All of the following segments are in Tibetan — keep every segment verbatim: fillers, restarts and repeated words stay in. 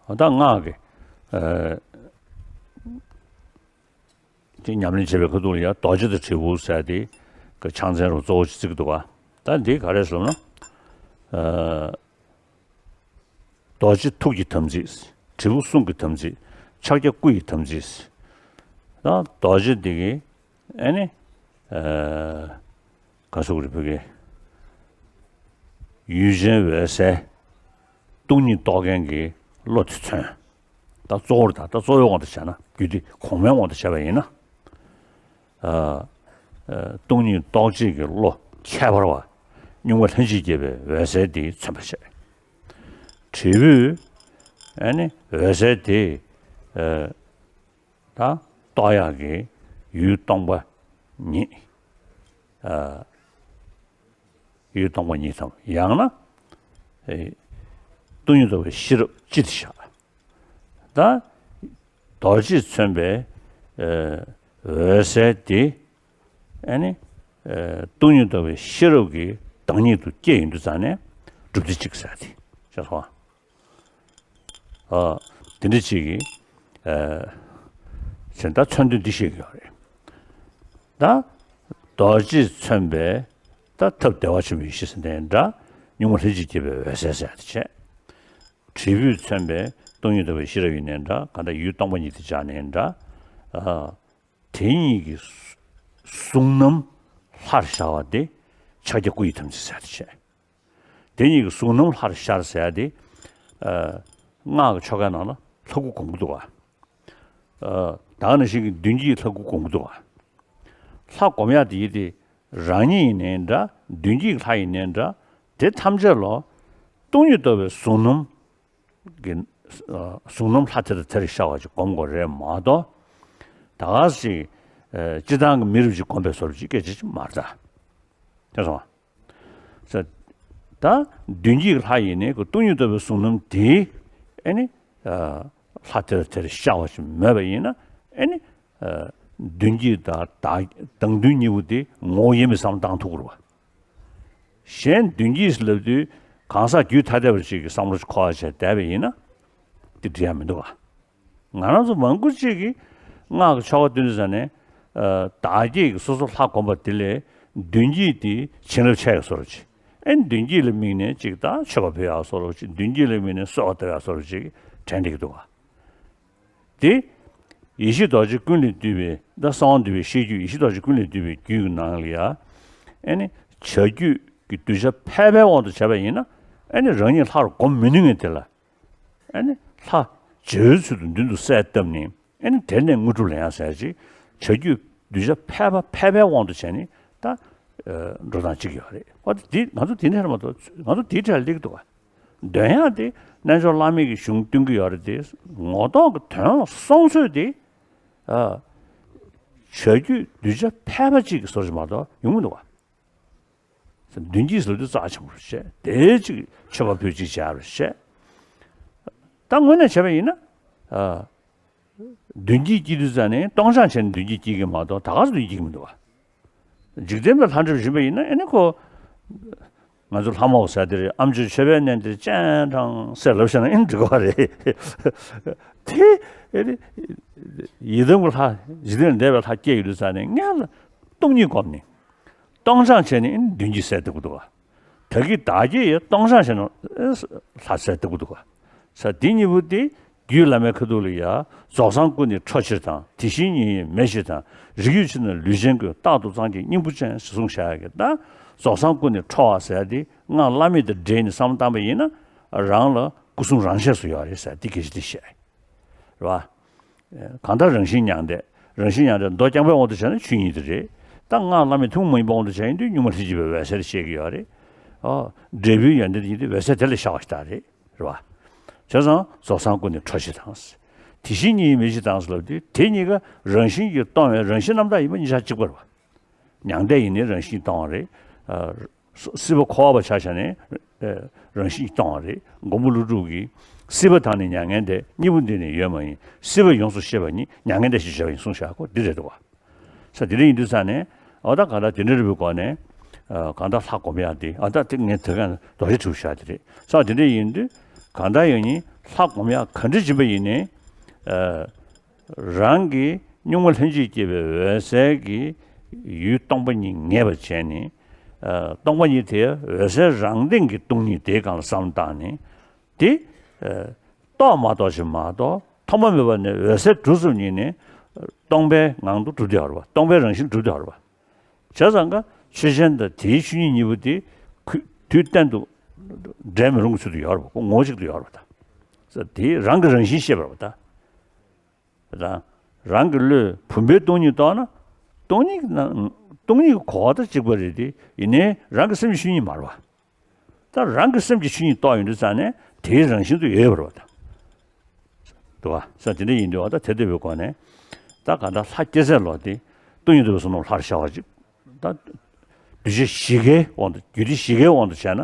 ད་སྔགས་ཀྱི་ཨ་དེ་ཉམས་ལེན་བྱེད་པའི་ཁ་ཐུག་ལ་ཡང་རྡོ་རྗེ་དང་དྲིལ་བུ་ཟེར་དེ་གི་ཕྱག་མཚན་རུ་གཙོ་བོ་ཅིག་བརྩི་གི་འདུག་ག་ད་འདི་ག་རེ་ཟེར་ན། ཨ་རྡོ་རྗེ་ཐུགས་ཀྱི་དམ་ཚིག་དྲིལ་བུ་གསུང་གི་དམ་ཚིག་ཕྱག་རྒྱ་སྐུ་ཡི་དམ་ཚིག་ད་རྡོ་རྗེ་འདི་གི་ཨ་ནི་ཨ་ག་སོགས་རེ་བོད་ཀྱི་ཡུལ་ཅན་འོད་གསལ་སྟོང་ཉིད་རྟོགས་མཁན་གྱི་བློ་དེ་མཚོན། ད་གཙོ་བོར་ད་ད་གཙོ་བོའི་དབང་དུ་བྱས་ན་རྒྱུད་སྡེ་གོང་མའི་དབང་དུ་བྱས་པ་ཡིན་ན། ཨ་ཨ་སྟོང་ཉིད་རྟོགས་བྱེད་ཀྱི་བློ་ཁྱད་པར་བ་གཉུག་མ་ལྷན་ཅིག་སྐྱེས་པའི་འོད་གསལ་དེ་མཚོན་པར་བྱེད། དྲིལ་བུས་ཨ་ནི་འོད་གསལ་དེ་ཨ་ད་རྟོགས་ཡག་གི་ཡུལ་སྟོང་པ་ཉིད། ཨ་ཡུལ་སྟོང་པ་ཉིད་དམ་ཡང་ན་ཨེ་སྟོང་ཉིད་རྟོགས་པའི་ཤེས་རབ་སྤྱི་དེ་བཞག་ད་རྡོ་རྗེས་མཚོན་པའི་ཨེ་འོད་གསལ་དེ་ཨ་ནི་ཨེ་སྟོང་ཉིད་རྟོགས་པའི་ཤེས་རབ་ཀྱི་བདག་ཉིད་དུ་སྐྱེས་ཡོང་དུས་ཙང་ནས་སྒྲུབ་བདེ་གཅིག་ཟེར་དེ་ཤེས་སོང་། ཨ་དེ་འདྲ་ཅིག་གིས་ཨ་བྱས་ད་མཚོན་དོན་འདི་ཤེས་ཀྱི་ཡོད་རེད། ད་རྡོ་རྗེས་མཚོན་པའི་ད་ཐབས་བདེ་བ་ཆེན་པོའི་ཡེ་ཤེས་ཟེར་དེ་འདྲ་གཉུག་མ་ལྷན་ཅིག་སྐྱེས་པའི་འོད་གསལ་ཟེར་དེ་བྱས། དྲིལ་བུས་མཚོན་པའི་སྟོང་ཉིད་རྟོགས་པའི་ཤེས་རབ་ཡིན་ནའི་འདྲ་གང་ལྟར་ཡུལ་སྟོང་པ་ཉིད་དེ་སྦྱར་ནའི་འདྲ། ཨ་དེ་གཉིས་ཀྱི་གཟུང་རྣམ་ལྷར་ཤར་བ་དེ་ཕྱག་རྒྱ་སྐུ་ཡི་དམ་ཚིག་ཟེར་དེ་བྱས། དེ་གཉིས་ཀྱི་གཟུང་རྣམ་ལྷར་ཤར་ཟེར་ཡ་དེ། ཨ་སྔགས་ཀྱི་ཆོ་གའི་ནང་ལ་ལྷ་སྐུ་སྒོམ་གྱི་འདུག་ག་ཨ་ད་ག་ནང་བཞིན་གྱི་མདུན་བསྐྱེད་ལྷ་སྐུ་སྒོམ་གྱི་འདུག་ག་ལྷ་སྒོམ་ཡ་དེ་ཡི་དེ་རང་ཉིད་ཡིན་ནའི་འདྲ་མདུན་བསྐྱེད་ལྷ་ཡིན་ནའི་འདྲ་དེ་ཐམས་ཅད་ལ་སྟོང་ཉིད་རྟོགས་པའི་གཟུང་རྣམ་གྱི་ཨ་གཟུང་རྣམ་ལྷ་དེ་དང་དེར་ཤར་བ་ཅིག་སྒོམ་དགོས་རེད་མ་གཏོགས། ད་ག་ཟེ་ཅིག་ཨ་སྤྱིར་བཏང་གི་མི་རབས་ཅིག་སྒོམ་པའི་བཟོ་འདྲ་ཅིག་སྐད་ཆ་ཅིག་མ་རེད་ད། དེ་སོང་། ད་མདུན་བསྐྱེད་ལྷ་ཡིན་ནའི་ཁོ་སྟོང་ཉིད་རྟོགས་པའི་གཟུང་རྣམ་དེ་ཨ་ནི་ལྷ་དེར་དེར་ཤར་བ་ཞིག་མེད་པ་ཡིན་ན་ཨ་ནི་མདུན་བསྐྱེད་དང་བདག་བདག་མདུན་གཉིས་པོ་དེ་ངོ་བོ་དབྱེར་མེད་བསམ་བློ་བཏང་ཐུབ་ཀྱི་རེད་བ། གཞན་མདུན་བསྐྱེད་ལབ་དུས་གང་ཟག་རྒྱུད་ཐ་དད་པ་ཞིག་གི་བསམ་བློ་འཁོར་བ་བྱས་བསྡད་པ་ཡིན་ན་དེ་འགྲིག་ཡ་མི་འདུག་བ། ང་རང་ཚོ་མང་པོ་ཅིག་གིས་སྔགས་ཀྱི་ཆོ་ག་བཏོན་དུས་ཙ་ནས་ཨ་བདག་བསྐྱེད་ཀྱི་སོ་སོ་ལྷ་བསྒོམ་པ་དེ་ལས་མདུན་བསྐྱེད་དེ་བྱིན་རླབས་ཆེ་བའི་བཟོ་འདྲ་ཅིག་ཨེ་མདུན་བསྐྱེད་ལ་དམིགས་ནས་ཅིག་ད་མཆོད་པ་ཕུལ་ཡག་བཟོ་འདྲ་ཅིག་མདུན་བསྐྱེད་ལ་དམིགས་ནས་གསོལ་བ་བཏབ་ཡག་བཟོ་འདྲ་ཅིག་དྲན་བསྡད་ཀྱི་འདུག་ག་དེ་ཡེ་ཤེས་རྡོ་རྗེ་ཀུན་ལས་བཏུས་པའི་ད་གསང་བ་འདུས་པའི་ཤེས་རྒྱུད་ཡེ་ཤེས་རྡོ་རྗེ་ཀུན་ལས་བཏུས་པའི་རྒྱུད་ཀྱི་ནང་ལ་ཡ་ཨེ་ནི་བྱ་རྒྱུད་ཀྱི་གདུལ་བྱ་ཕལ་པའི་དབང་དུ་བྱས་པ་ཡིན་ན་ཨེ་ནི་རང་ཉིད་ལྷར་བསྒོམ་མི་ནུས་ངེས་དེ་ལ། ཨ་ནི་ལྷ་བྱེ་བའི་ཚུལ་དུ་མདུན་དུ་གསལ་བཏབ་ནས་ཨ་ནི་དེར་གནས་དངོས་གྲུབ་ལེན་ཡག་ཟེར་ཅིག་བྱ་རྒྱུད་གདུལ་བྱ་ཕལ་པ་ཕལ་པའི་དབང་དུ་བྱས་ནས་ད་འགྲོ་སྟངས་གཅིག་ཡོད་རེད། འོ་ད་འདི་ང་ཚོ་འདི་ནས་མ་གཏོགས་ང་ཚོ་འདིའི་གྲས་ལ་སླེབས་ཀྱི་འདུག་ག་འདོན་ཡག་དེ་རྣལ་འབྱོར་བླ་མེད་ཀྱི་གཞུང་སྟོན་གྱི་ཡོད་རེད་དེ། ངོ་ཐོག་གི་དོན་ལ་སོང་ཚོད་དེ་ཨ་བྱ་རྒྱུད་གདུལ་བྱ་ཕལ་པ་གཅིག་གི་བཟོ་འདྲ་ཞིག་མ་གཏོགས་ཡོང་གི་མི་འདུག་ག་མདུན་བསྐྱེད་ཟེར་དུས་རྩ་ཆེན་པོ་རེད་བཤད། དེ་གཅིག་མཆོད་པ་ཕུལ་གཅིག་བྱ་རེད་བཤད། ད་དངོས་གནས་བྱས་པ་ཡིན་ན། ཨ། མདུན་བསྐྱེད་བགྱིས་དུས་ཙ་ནས་སྟོང་སྦྱང་བྱས་ནས་མདུན་བསྐྱེད་བགྱིས་ཀྱི་མ་གཏོགས་ད་ག་སུ་མདུན་བསྐྱེད་ཀྱི་མི་འདུག་བ། འཇིག་རྟེན་པའི་ལྷ་འདྲེ་བཞིན་པ་ཡིན་ན་ཨེ་ནི་ཁོ། ང་ཚོ་ལྷ་མོ་ཟེར་དེ་རེད། ཨ་མཆོག་མཆོད་པའི་གནས་འདིར་སྤྱན་དྲངས་ཟེར་ལབ་བྱས་ན་ཨེ་ནི་འགྲིག་གི་རེད། དེ་ཨེ་ནི་ཡི་དམ་གྱི་ལྷ་འཇིག་རྟེན་ལ་འདས་པའི་ལྷ་སྐྱེས་ཡོད་དུས་ཙ་ནས་སྔོན་ལ་སྟོང་ཉིད་བསྒོམས་ནས། སྟོང་སྦྱང་བྱས་ནས་མདུན་བསྐྱེད་གསལ་བཏབ་ཀྱི་འདུག་ག་ད་གིན་བདག་བསྐྱེད་ཡང་སྟོང་སྦྱང་བྱས་ནས་ལྷ་གསལ་བཏབ་ཀྱི་འདུག་ག་ས་འདི་གཉིས་པོ་དེ་རྒྱུད་བླ་མའི་ཁ་ཐུག་ལ་ཡ། རྫོགས་སངས་སྐུ་ནི་འཕྲོ་ཕྱིར་དང་། དེ་བཞིན་ཉིད་ཡིན་མེད་ཕྱིར་དང་། རིགས་རྒྱུད་ཕྱིར་ན་ལུས་ཅན་ཀུན། རྟག་ཏུ་གཙང་ཁྱེར་སྙིང་པོ་ཅན། ཞེས་གསུངས་བཞག་ཡ་གི་ད། རྫོགས་སངས་སྐུ་ནི་འཕྲོ་བ་ཟེར་ཡ་དེ་སྔགས་བླ་མེད་དང་འབྲེལ་ནས་བསམ་བློ་བཏང་པ་ཡིན་ན་རང་ལ་སྐུ་གསུམ་རང་ཆས་སུ་ཡོད་རེད་ཟེར་ཡ་དེ་གལ་ཆེ་དེ་བཤད། རེད་བ། གང་ལྟར་རང་བཞིན་མྱང་འདས། རང་བཞིན་མྱང་འདས་མདོ་རྐྱང་པའི་དབང་དུ་བྱས་ན་ཆོས་ཉིད་དེ་རེད། ད་སྔགས་བླ་མེད་ཐུན་མོང་མ་ཡིན་པའི་དབང་དུ་བྱས་ཡིན་དུས་གཉུག་མ་ལྷན་ཅིག་པའི་འོད་གསལ་དེ་བཤད་ཀྱི་ཡོད་རེད། ཨོ། འབྲས་བུའི་ཡོན་ཏན་དེ་ཡིན་དུས་འོད་གསལ་དེ་ལ་ཤར་བ་ཞིག་ད་རེད། རེད་བ། བྱས་ཙང་རྫོགས་སངས་སྐུ་ནི་འཕྲོ་ཕྱིར་དང་། དེ་བཞིན་ཉིད་ཡིན་མེད་ཕྱིར་དང་ཟེར་ལབ་དུས་དེ་གཉིས་ཀ་རང་བཞིན་གྱིས་སྟོང་བའི་རང་བཞིན་རྣམ་དག་ཡིན་པ་གཉིས་ཆ་གཅིག་པ་རེད་བ། མྱང་འདས་ཡིན་ནའི་རང་བཞིན་སྟོང་བ་རེད། ཨ། སྲིད་པ་འཁོར་བ་ཆ་བཞག་ནས་རང་བཞིན་སྟོང་བ་རེད། མགོན་པོ་ཀླུ་སྒྲུབ་ཀྱིས་སྲིད་པ་དང་ནི་མྱ་ངན་འདས། གཉིས་པོ་འདི་ནི་ཡོད་མ་ཡིན། སྲིད་པ་ཡོངས་སུ་ཤེས་པ་ཉིད། མྱ་ངན་འདས་ཞེས་བྱ་བ་ཡིན་གསུངས་བཞག་གོ་འདི་རེད་འདུག་བ། ས་དེ་འདྲ་ཡིན་དུས་ས་ནས་ཨ་ད་གང་ལྟར་དེ་འདྲ་རེད་པའི་སྒོ་ནས་གང་ལྟར་ལྷ་སྒོམ་ཡག་དེ་ཨ་ད་དེ་ངས་དེ་ག་རྡོ་རྗེ་དྲིལ་བུ་བཞག་དེ་རེད། ས་དེ་འདྲ་ཡིན་དུས་གང་ལྟར་ཡང་ཉིད་ ལྷ་སྒོམ་ཡག་ག་འདྲ་བྱེད་པ་ཡིན་ནའི། ཨ། རང་གི་གཉུག་མ་ལྷན་ཅིག་སྐྱེས་པའི་འོད་གསལ་གྱི་ཡུལ་སྟོང་པ་ཉིད་ངེས་པར་བྱས་ནས། ཨ། སྟོང་པ་ཉིད་དེ་འོད་གསལ་རང་སྟེང་གི་སྟོང་ཉིད་དེའི་སྒང་ལ་བསམ་བློ་བཏང་ནས། དེ། ཨ། རྟོགས་མ་རྟོགས་ཞིག་མ་གཏོགས་ཐོག་མ་མེད་པ་ནས་འོད་གསལ་གྲུབ་ཙམ་ཉིད་ནས་སྟོང་པའི་ངང་དུ་གྲུབ་བསྡད་ཡོད་རེད་པ། སྟོང་པའི་རང་བཞིན་གྲུབ་བསྡད་ཡོད་རེད་པ། བྱས་ཙང་ཀ་ཆོས་ཅན་དང་དེའི་ཆོས་ཉིད་གཉིས་པོ་དེ་ཁུ་དུས་གཏན་དུ་འབྲལ་མི་རུང་གི་ཚུལ་དུ་ཡོད་རེད་པ། ཁོ་ངོ་བོ་གཅིག་ཏུ་ཡོད་རེད་པ། ད་དེ་རང་གི་རང་བཞིན་ཤེས་པ་རེད་པ། ད། རང་རང་གི་བློས་བུམ་པའི་སྟོང་ཉིད་རྟོགས་ན། སྟོང་ཉིད་ཀྱི་ནང་སྟོང་ཉིད་ཀྱི་གོ་བ་དང་གཅིག་པ་རེད་དེ། ཡིན་ནའི་རང་གི་སེམས་ཀྱི་ཆོས་ཉིད་མ་རེད་པ། ད་རང་གི་སེམས་ཀྱི་ཆོས་ཉིད་རྟོགས་ཡོང་དུས་ཙང་ནས་དེའི་རང་བཞིན་དུ་ཡོད་པ་རེད་པ། ད། འདུག་བ། ས་དེ་འདྲ་ཡིན་དུས་བ། ད་དེ་ལྟ་བུའི་སྒོ་ནས། ད་གང་ལྟར་ལྷ་སྐྱེ་ཚད་ལོག་སྟེ་སྟོང་ཉིད་རྟོགས་པའི་བསམ་བློ་ལྷར་ཤར་བ་ཅིག་ད་གདུལ་བྱ་བཞི་ཀའི་དབང་དུ། རྒྱུད་སྡེ་བཞི་ཀའི་དབང་དུ་བྱས་ན།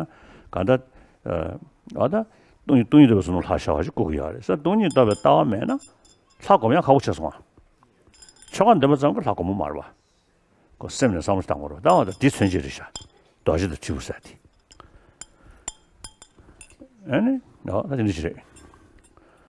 གང་ལྟར། ཨ། ད་སྟོང་ཉིད་སྟོང་ཉིད་རྟོགས་པའི་བསམ་བློ་ལྷར་ཤར་བ་ཞིག་དགོས་ཀྱི་ཡོད་རེད། ས་སྟོང་ཉིད་རྟོགས་པའི་ལྟ་བ་མེད་ན་ལྷ་སྒོམ་ཡག་ཁག་པོ་ཆགས་སོང་ང་། ཆོ་ག་འདོན་པ་ཙམ་གྱིས་ལྷ་སྒོམ་པ་མ་རེད་པ། ཁོ་སེམས་ནས་བསམ་བློ་བཏང་དགོས་རེད། ད་བ་ད་འདི་མཚོན་བྱེད་རེད་ཤག་རྡོ་རྗེ་དང་དྲིལ་བུ་ཟེར་དེ། ཨ་ནི། ཨོ། ད་དེ་འདྲ་ཞིག་རེད།